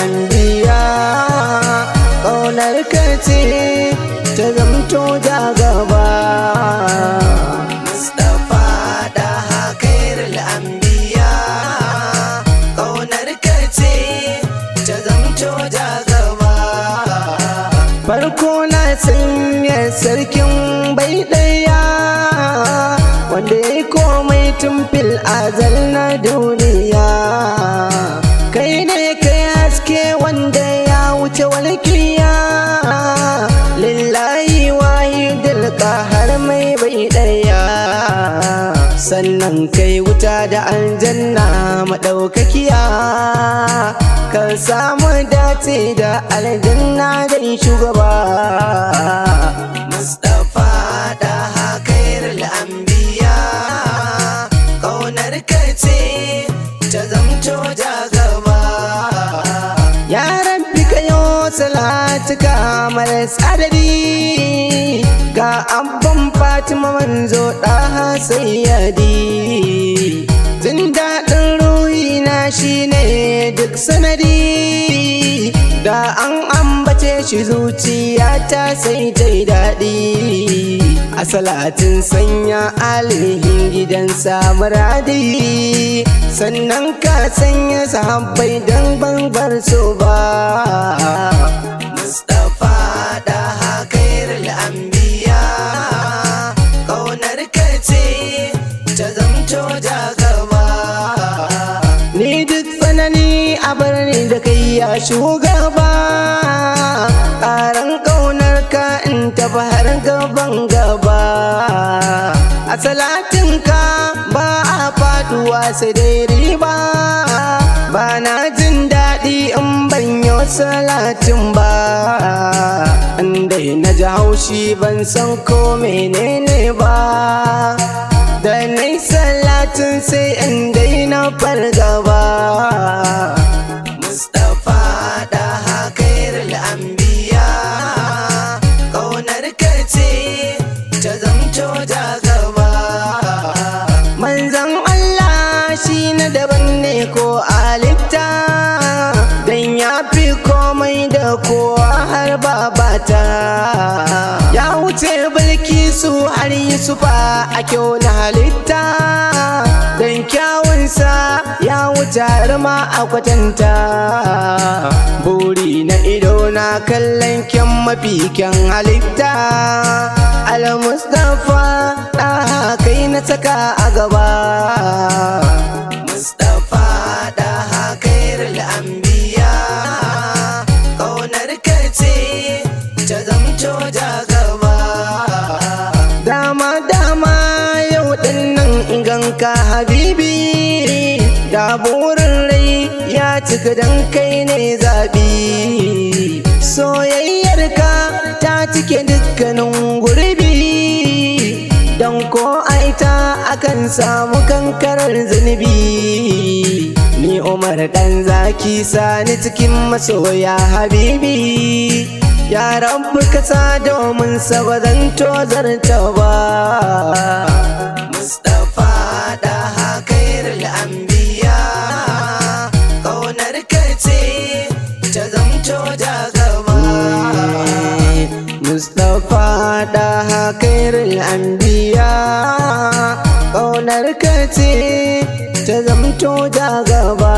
Anbiya, ƙaunar ka ce ta zamto ja gaba. Mustapha Daha Khairul Anbiya, ƙaunar ka ce ta zamto ja gaba. Farko na sanya sarkin bai ɗaya, wanda ya komai tun fil azal na duniya. Kai ne kai haske wanda ya wuce walƙiya, lillahi wahidul har mai bai ɗaya. Sannan kai wuta da aljanna maɗaukakiya, ka samu dace da aljanna dai shugaba. Mustapha Daha Khairul Anbiya, ƙaunar ka ce ta zamto ja gaba. Ya Rabbi, kayo salatuka maras adadi ga abban Fatima, manzo ɗaha sayyadi. Jin daɗin ruhina shine duk sanadi da an ambace shi, zuciyata sai ta yi daɗi. A salatin sanya alihin gidansa muradi, sannan ka sanya sahabbai don ban bar su ba. Mustapha Daha Khairul Anbiya, ƙaunar ka ce ta zamto ja gaba. Ni duk tsanani a barni da kai ya shugaba, ƙaran ƙaunar ka in tafi har gaban gaba. A salatinka ba a faduwa sai dai riba, ba na jin daɗi in ban yi salatin ba. In dai na ji haushi, ban san ko menene ba, da nai salatin sai in daina fargaba. Mustapha Daha Khairul Anbiya, ƙaunar ka ce ta zamto ja gaba. Manzon Allah shi na daban ne ko alitta, dan ya fi komai da kowa har babata. Ya wuce Bilkisu har Yusufa a kyau na halitta, dan kyawunsa ya wuce har ma a kwatanta. Buri na ido na kallon kyan mafi kyan halitta, Al-Mustapha ɗaha kai na saka a gaba. Mustapha Daha Khairul Anbiya, ƙaunar ka ce ta zamto ja gaba. Dama dama yau din nan in ganka habibi, da burin rai ya cika dan kai ne zabi. Soyayyarka ta cike dukkanin gurbi, don ko aita akan samu kankarar zunubi. Ni Umar Dan Zaki, sani cikin masoya habibi. Ya Rabbi, ka sa domin sa ba zan tozarta ba. Mustapha Daha Khairul Anbiya, ƙaunar ka ce ta zamto ja gaba. Mustapha Daha Khairul Anbiya, ƙaunar ka ce ta zamto ja gaba.